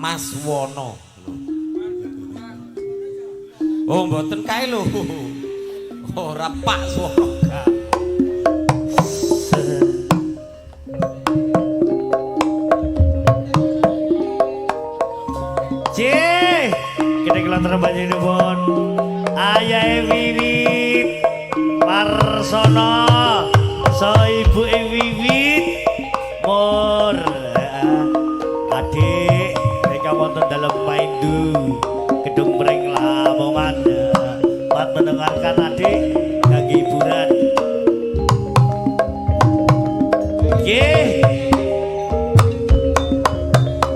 Mas Wono. Oh, mboten kae lho. Ora Pak Suwono gak. Cih, kita kelantaran panjenengan Ayahe Wiwit Marsono, so ibu Wiwit Mur, adik mereka wonten dalem Maindu Gedung Mring Lamongan. Mat mendengarkan adik kangge hiburan. Nggih.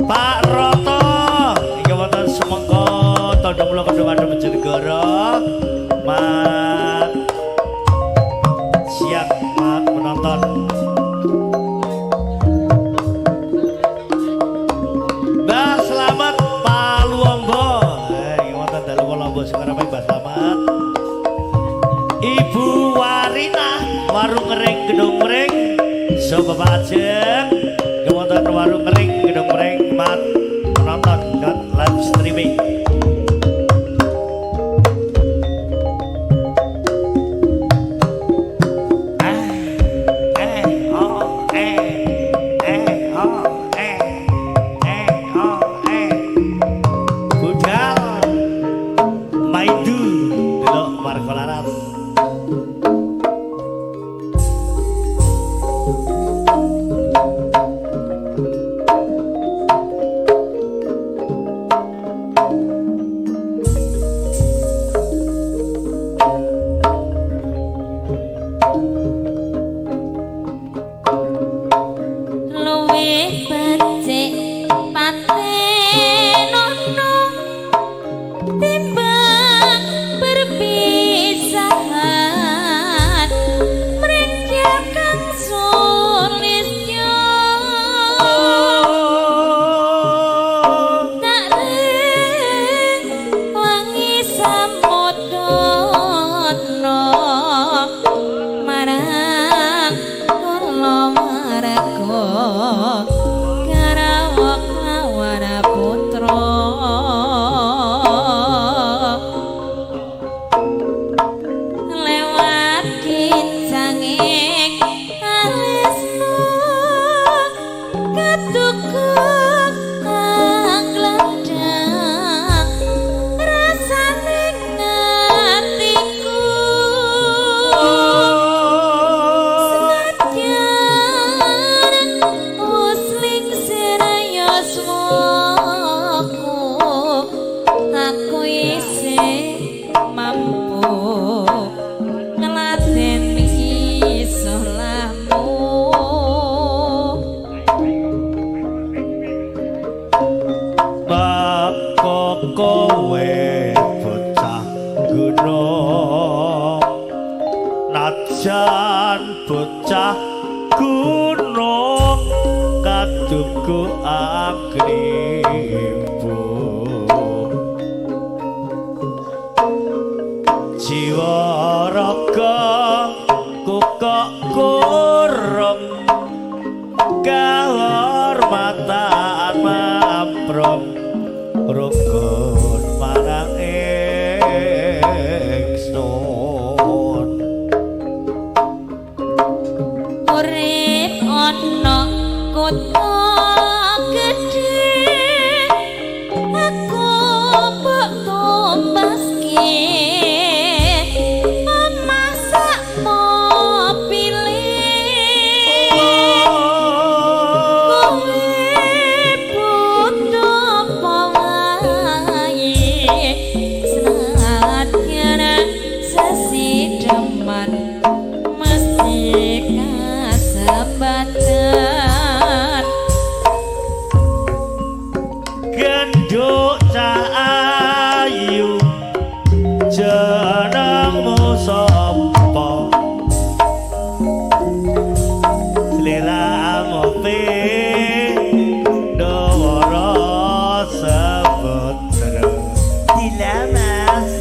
Pak Roto iki wonten Semengko Tondong Kedung Adem Bojonegoro. Mat siang mat menonton. Mbah Slamet Paluombo. Iki wonten dalu Palombo Sukaramai Mbah Slamet. Ibu Warina Warung Kering Gedung Mring. So Bapak Ajeng iki wonten Warung Kering Gedung Mring mat menonton dot live streaming. Eh, oh, eh, eh, oh, eh, eh, oh, eh. Budal Maidu delok warga laras. Luwih becik patenono timbang perpisahan mrengya kang sulistya tak wangi samudana marang kula marga karawak lawana putra lewat kincanging alismu ketuku anggledang rasane ngatiku senadyan usling serayaswaku aku isih mampu ngladeni salahmu. Maka kowe bocah gunung, najan bocah gunung kaduku agrimbo jiwa raga ku kok kurung kahormatan mamprung rukun marang ingsun. Urip ana kutha gedhe aku mbok tumbaske omah sak mobile kowe butuh apa wae senadyan sesideman mesti kasembatan. Genduk cah ayu jenengmu sapa sliramu pindhawara samudra dilamas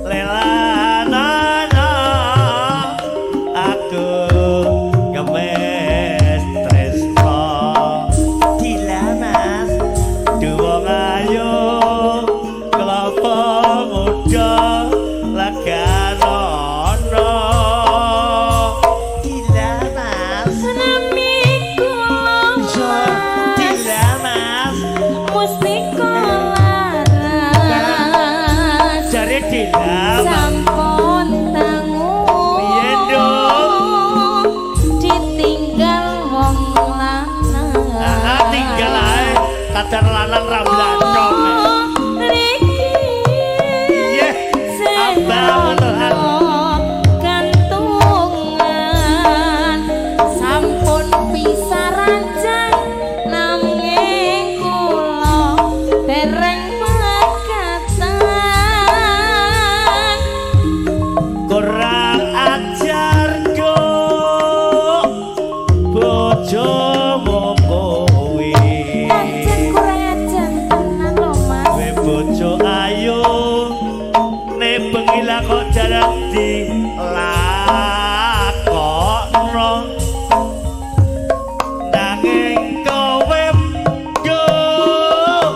lelanana aku gemes tresno dilamas. Kadar-kadar lanang ra blandong. Riki Iya, abang Tuhan. Gantungan sampun pisah ranjang nanging kula dereng pegatan. Kurang ajar kok bojomu kowe. Pancen kurang ajar tenan lho, Mas. Kowe bojo ayu ne bengi lah kok jarang dilakokno, nanging kowe yo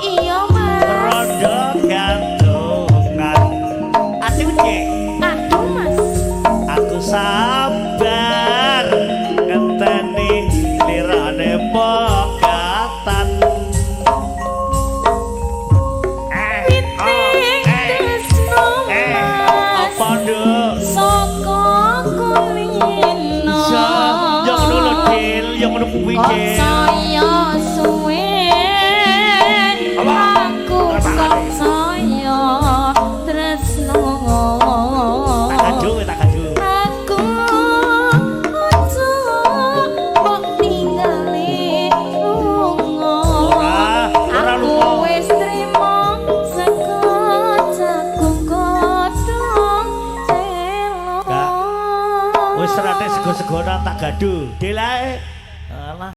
Iya, Mas. rondo gantungan asik cek. Aduh, Mas. Aku sabar ngenteni lirane pegatan. Eh, oh, Witing eh, tresno, eh, Mas. Apa, Nduk? Saka kulino. Iya, yo ngono lho, Dil, yo ngono kuwi, Kok Dil. saya suwe Apa? aku kok saya tresno. Tak gaduh, tak gaduh. Aku aja mbok tinggali lunga. Ora, ora Aku lunga. wis trimo sego jagung godhong telo. Gak. Wis rate sego-segonan tak gaduh. Dil ae. Alah.